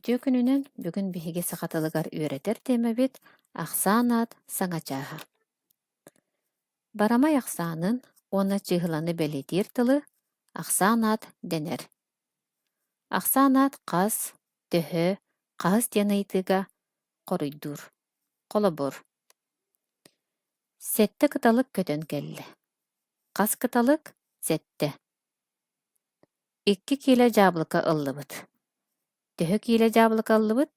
Үтүө күнүнэн! Бүгүн биһиги саха тылыгар үөрэтэр тиэмэбит «Ахсаан аат саҥа чааһа». Барамай ахсаанын уонна чыыһыланы бэлиэтиир тылы ахсаан аат дэнэр. Ахсаан аат хас, төһө, хаһыс диэн ыйытыыга хоруйдуур. Холобур, сэттэ кыталык көтөн кэллэ. Хас кыталык? Сэттэ. Икки киилэ дьаабылыка ыллыбыт. Төһө киилэ дьаабылыка ыллыбыт?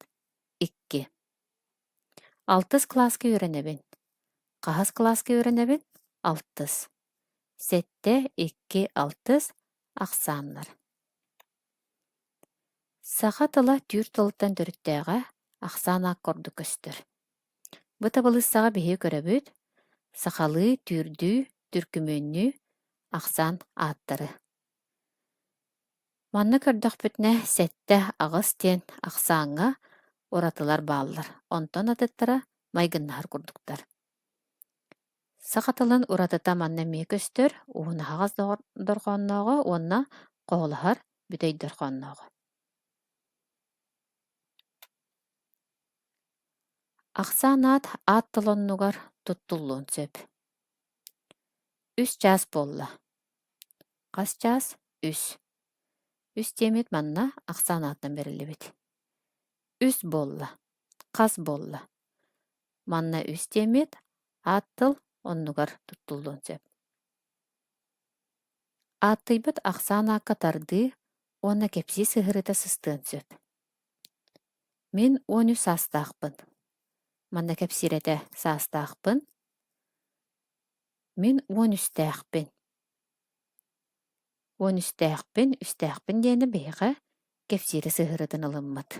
Икки. Алтыс кылааска үөрэнэбин. Хаһыс кылааска үөрэнэбин? Алтыс. Сэттэ, икки, алтыс ахсааннар. Саха тыла түүр тылыттан төрүттээҕэ ахсаан аак курдук көстөр. Бу табылыыссаҕа биһиги көрөбүт сахалыы, түүрдүү, түркүмүөннүү ахсаан ааттары. Манна көрдөхпүтүнэ сэттэ, аҕыс диэн ахсааҥҥа уратылар бааллар, онтон атыттара майгыннаһар курдуктар. Саха тылын уратыта манна эмиэ көстөр, уһун аһаҕас дорҕооннооҕо уонна хоһулаһар бүтэй дорҕооннооҕо. Ахсаан аат аат тыл оннугар туттуллуон сөп. Үс чаас буолла. Хас чаас? Үс. Үс диэммит манна ахсаан аатынан бэриллибит. Үс буолла. Хас буолла? Манна үс диэммит аат тыл оннугар туттуллуон сөп. Ааттыйбыт ахсаан аакка тардыы уонна кэпсии сыһыарыыта сыстыан сөп. Мин 13 саастаахпын. Манна кэпсиир этэ саастаахпын. Мин уон үстээхпин. Уон үстээхпин, үстээхпин диэни биһиэхэ кэпсиирэ сыһыарытын ылыммыт.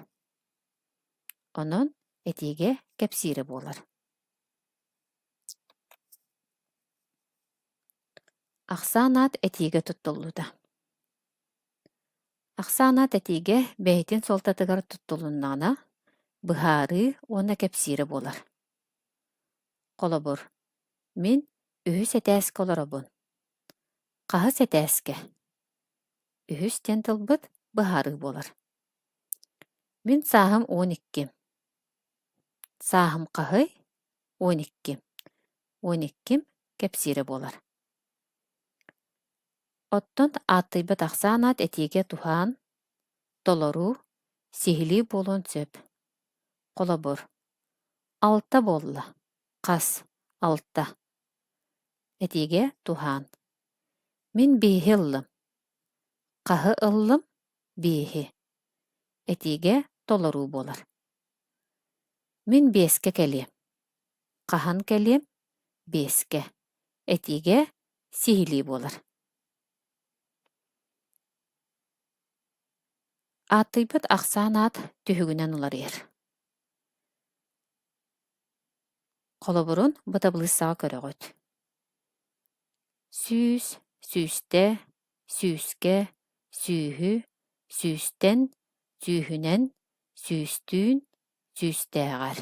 Онон этиигэ кэпсиирэ буолар. Ахсаан аат этиигэ туттуллуута. Ахсаан аат этиигэ бэйэтин суолтатыгар туттулуннаҕына, быһаарыы уонна кэпсиирэ буолар. Холобур, мин үһүс этээскэ олоробун. Хаһыс этээскэ? Үһүс диэн тылбыт быһаарыы буолар. Мин сааһым 12. Сааһым хаһый? 12. Уон икким кэпсиирэ буолар. Оттон ааттыйбат ахсаан аат этиигэ туһаан, толоруу, сиһилии буолуон сөп. Холобур, алта буолла, хас, алта. Этиигэ туһаан. Мин бииһи ыллым. Хаһы ыллым? Бииһи. Этиигэ толоруу буолар. Мин биэскэ кэлиэм. Хаһан кэлиэм? Биэскэ. Этиигэ сиһилии буолар. Ааттыйбыт ахсаан аат түһүгүнэн уларыйар. Холобурун бу табылыыссаҕа көрөҕүт. Сүүс, сүүстэ, сүүскэ, сүүһү, сүүстэн, сүүһүнэн, сүүстүүн, сүүстээҕэр.